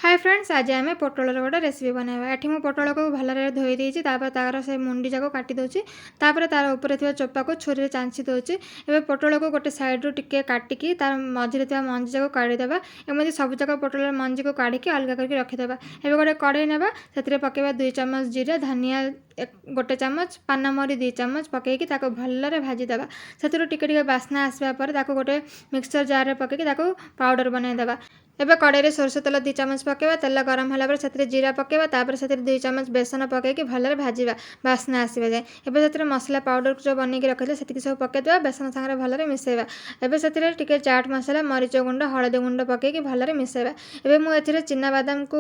ହାଏ friends, ଆଜି ଆମେ ପୋଟଳର ଗୋଟେ ରେସିପି ବନାଇବା। ଏଠି ମୁଁ ପୋଟଳକୁ ଭଲରେ ଧୋଇ ଦେଇଛି। ତାପରେ ତାର ସେ ମୁଣ୍ଡି ଯାକ କାଟି ଦେଉଛି। ତାପରେ ତାର ଉପରେ ଥିବା ଚୋପାକୁ ଛୁରୀରେ ଚାଞ୍ଚି ଦେଉଛି। ଏବେ ପୋଟଳକୁ ଗୋଟେ ସାଇଡ଼ରୁ ଟିକେ କାଟିକି ତାର ମଝିରେ ଥିବା ମଞ୍ଜି ଯାକ କାଢ଼ିଦେବା। ଏମିତି ସବୁଯାକ ପୋଟଳର ମଞ୍ଜିକୁ କାଢ଼ିକି ଅଲଗା କରିକି ରଖିଦେବା। ଏବେ ଗୋଟେ କଢ଼େଇ ନେବା। ସେଥିରେ ପକାଇବା 2 ଚାମଚ ଜିରା, ଧନିଆ 1 ଚାମଚ, ପାନମହୁରି 2 ଚାମଚ ପକାଇକି ତାକୁ ଭଲରେ ଭାଜିଦେବା। ସେଥିରୁ ଟିକେ ଟିକେ ବାସ୍ନା ଆସିବା ପରେ ତାକୁ ଗୋଟେ ମିକ୍ସଚର ଜାର୍ରେ ପକାଇକି ତାକୁ ପାଉଡ଼ର ବନାଇଦେବା। ଏବେ କଡ଼େଇରେ ସୋରିଷ ତେଲ 2 ଚାମଚ ପକାଇବା। ତେଲ ଗରମ ହେଲା ପରେ ସେଥିରେ ଜିରା ପକାଇବା। ତାପରେ ସେଥିରେ 2 ଚାମଚ ବେସନ ପକାଇକି ଭଲରେ ଭାଜିବା ବାସ୍ନା ଆସିବା ଯାଏ। ଏବେ ସେଥିରେ ମସଲା ପାଉଡ଼ରକୁ ଯେଉଁ ବନେଇକି ରଖିଥିଲେ, ସେତିକି ସବୁ ପକାଇଦେବା। ବେସନ ସାଙ୍ଗରେ ଭଲରେ ମିଶାଇବା। ଏବେ ସେଥିରେ ଟିକେ ଚାଟ୍ ମସଲା, ମରିଚ ଗୁଣ୍ଡ, ହଳଦୀ ଗୁଣ୍ଡ ପକାଇକି ଭଲରେ ମିଶାଇବା। ଏବେ ମୁଁ ଏଥିରେ ଚିନାବାଦାମକୁ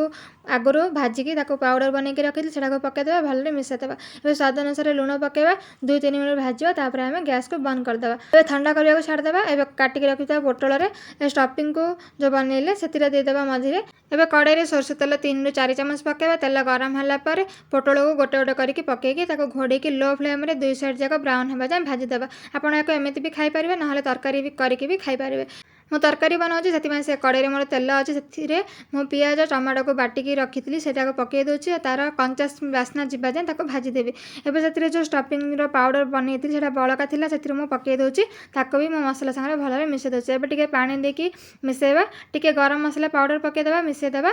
ଆଗରୁ ଭାଜିକି ତାକୁ ପାଉଡ଼ର ବନେଇକି ରଖିଥିଲି, ସେଟାକୁ ପକାଇଦେବା, ଭଲରେ ମିଶାଇଦେବା। ଏବେ ସ୍ୱାଦ ଅନୁସାରେ ଲୁଣ ପକାଇବା। 2-3 ମିନିଟ୍ ଭାଜିବା। ତାପରେ ଆମେ ଗ୍ୟାସ୍କୁ ବନ୍ଦ କରିଦେବା। ଏବେ ଥଣ୍ଡା କରିବାକୁ ଛାଡ଼ିଦେବା। ଏବେ କାଟିକି ରଖିଥିବା ପୋଟଳରେ ଷ୍ଟଫିଙ୍ଗକୁ ଯେଉଁ ବନେଇଲେ, ସେଥିରେ ଦେଇଦେବା ମଝିରେ। ଏବେ କଡ଼େଇରେ ସୋରିଷ ତେଲ 3ରୁ 4 ଚାମଚ ପକାଇବା। ତେଲ ଗରମ ହେଲା ପରେ ପୋଟଳକୁ ଗୋଟେ ଗୋଟେ କରିକି ପକାଇକି ତାକୁ ଘୋଡ଼େଇକି ଲୋ ଫ୍ଲେମ୍ରେ ଦୁଇ ସାଇଡ଼୍ ଯାକ ବ୍ରାଉନ୍ ହେବା ଯାଏଁ ଭାଜିଦେବା। ଆପଣ ଏହାକୁ ଏମିତି ବି ଖାଇପାରିବେ, ନହେଲେ ତରକାରୀ ବି କରିକି ବି ଖାଇପାରିବେ। ମୁଁ ତରକାରୀ ବନାଉଛି, ସେଥିପାଇଁ ସେ କଡ଼େଇରେ ମୋର ତେଲ ଅଛି। ସେଥିରେ ମୁଁ ପିଆଜ, ଟମାଟୋକୁ ବାଟିକି ରଖିଥିଲି, ସେଇଟାକୁ ପକାଇ ଦେଉଛି ଆଉ ତା'ର କଞ୍ଚା ବାସ୍ନା ଯିବା ଯାଏଁ ତାକୁ ଭାଜିଦେବି। ଏବେ ସେଥିରେ ଯେଉଁ ଷ୍ଟଫିଙ୍ଗର ପାଉଡ଼ର ବନେଇଥିଲି, ସେଇଟା ବଳକା ଥିଲା, ସେଥିରେ ମୁଁ ପକାଇ ଦେଉଛି। ତାକୁ ବି ମୁଁ ମସଲା ସାଙ୍ଗରେ ଭଲରେ ମିଶାଇ ଦେଉଛି। ଏବେ ଟିକେ ପାଣି ଦେଇକି ମିଶାଇବା। ଟିକେ ଗରମ ମସଲା ପାଉଡ଼ର ପକାଇଦେବା, ମିଶାଇଦେବା।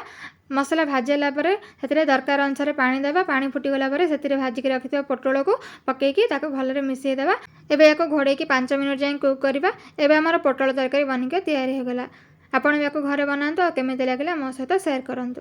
ମସଲା ଭାଜି ହେଲା ପରେ ସେଥିରେ ଦରକାର ଅନୁସାରେ ପାଣି ଦେବା। ପାଣି ଫୁଟିଗଲା ପରେ ସେଥିରେ ଭାଜିକି ରଖିଥିବା ପୋଟଳକୁ ପକାଇକି ତାକୁ ଭଲରେ ମିଶାଇଦେବା। ଏବେ ଏହାକୁ ଘୋଡ଼େଇକି 5 ମିନିଟ୍ ଯାଏଁ କୁକ୍ କରିବା। ଏବେ ଆମର ପୋଟଳ ତରକାରୀ ବନିକି ତିଆରି ହୋଇଗଲା। ଆପଣ ବି ୟାକୁ ଘରେ ବନାନ୍ତୁ ଆଉ କେମିତି ଲାଗିଲା ମୋ ସହିତ ସେୟାର କରନ୍ତୁ।